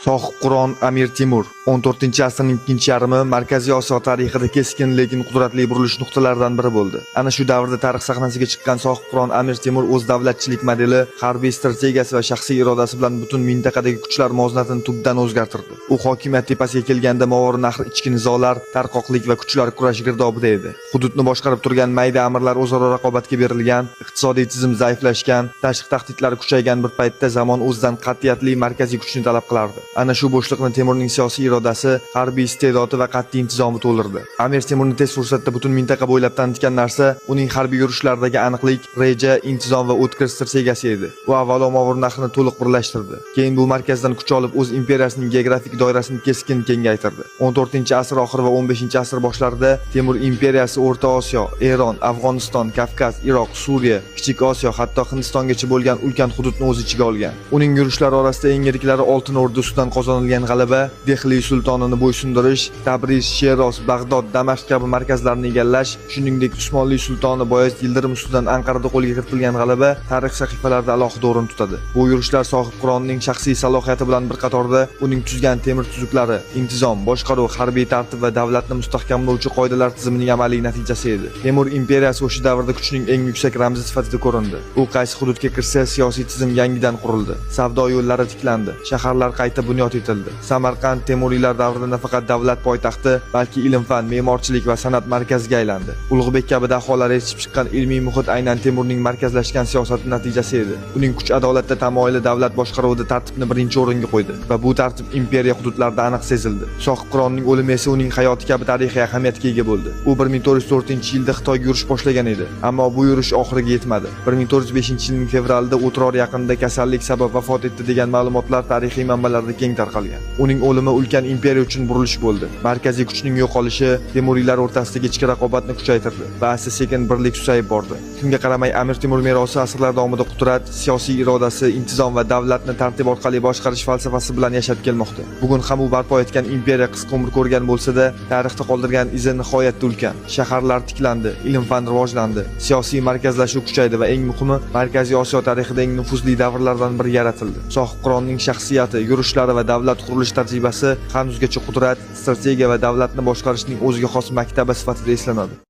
Sohibqiron Amir Temur 14-asrning ikkinchi yarmi Markaziy Osiyo tarixida keskin, lekin qudratli burilish nuqtalaridan biri bo'ldi. Ana shu davrda tarix sahnasiga chiqqan Sohibqiron Amir Temur o'z davlatchilik modeli, harbiy strategiyasi va shaxsiy irodasi bilan butun mintaqadagi kuchlar muvozanatini tubdan o'zgartirdi. U hokimiyat tepasiga kelganda Movarounnahr ichki nizolar, tarqoqlik va kuchlar kurashi girdobida edi. Hududni boshqarib turgan mayda amirlar o'zaro raqobatga berilgan, iqtisodiy tizim zaiflashgan, tashqi tahdidlar kuchaygan bir paytda zamon o'zidan qat'iyatli markaziy kuchni talab qilardi. Ana shu bo'shliqni Temurning siyosiy irodasi, harbiy iste'dodi va qat'iy intizomi to'ldirdi. Amir Temurni tez fursatda butun mintaqa bo'ylab tanitgan narsa uning harbiy yurishlaridagi aniqlik, reja, intizom va o'tkir strategiyasi edi. U avvalo Movarounnahrni to'liq birlashtirdi. Keyin bu markazdan kuch olib, o'z imperiyasining geografik doirasini keskin kengaytirdi. 14-asr oxiri va 15-asr boshlarida Temur imperiyasi O'rta Osiyo, Eron, Afg'oniston, Kavkaz, Iroq, Suriya, Kichik Osiyo, hatto Hindistongacha bo'lgan ulkan hududni o'z ichiga olgan. Uning yurishlari orasida eng yiriklari Oltin O'rda ustidan qozonilgan g'alaba, Dehli sultonini bo'ysundirish, Tabriz, Sheroz, Bag'dod, Damashq kabi markazlarni egallash, shuningdek Usmonli sultoni Boyazid Yildirim ustidan Anqarada qo'lga kiritilgan g'alaba tarix sahifalarida alohida o'rin tutadi. Bu yurishlar Sohibqironning shaxsiy salohiyati bilan bir qatorda uning tuzgan temir tuzuklari, intizom, boshqaruv, harbiy tartib va davlatni mustahkamlovchi qoidalar tizimining amaliy natijasi edi. Temur imperiyasi o'sha davrda kuchning eng yuksak ramzi sifatida ko'rindi. U qaysi hududga kirsa, siyosiy tizim yangidan qurildi. Savdo yo'llari tiklandi, shaharlar qayta bunyod etildi. Samarqand Temuriylar davrida nafaqat davlat poytaxti, balki ilm-fan, me'morchilik va san'at markaziga aylandi. Ulug'bek kabi daholar yetishib chiqqan ilmiy muhit aynan Temurning markazlashgan siyosati natijasi edi. Uning kuch adolatda tamoyili davlat boshqaruvida tartibni birinchi o'ringa qo'ydi va bu tartib imperiya hududlarida aniq sezildi. Sohibqironning o'limi esa uning hayoti kabi tarixiy ahamiyatga ega bo'ldi. U 1404-yilda Xitoyga yurish boshlagan edi, ammo bu yurish oxiriga yetmadi. 1405-yilning fevralida O'tror yaqinida kasallik sabab vafot etdi degan ma'lumotlar tarixiy manbalarda keng tarqalgan. Uning o'limi ulkan imperiya uchun burilish bo'ldi. Markaziy kuchning yo'qolishi Temuriylar o'rtasidagi ichki raqobatni kuchaytirdi va asta-sekin birlik susayib bordi. Shunga qaramay, Amir Temur merosi asrlar davomida qudrat, siyosiy irodasi, intizom va davlatni tartib orqali boshqarish falsafasi bilan yashab kelmoqda. Bugun ham u barpo etgan imperiya qisqa umr ko'rgan bo'lsa-da, tarixda qoldirgan izi nihoyatda ulkan. Shaharlar tiklandi, ilm-fan rivojlandi, siyosiy markazlashuv kuchaydi va eng muhimi, Markaziy Osiyo tarixida eng nufuzli davrlardan biri yaratildi. Sohibqironning shaxsiyati, yurishlari va davlat qurilish tajribasi hanuzgacha qudrat, strategiya va davlatni boshqarishning o'ziga xos maktabi sifatida eslanadi.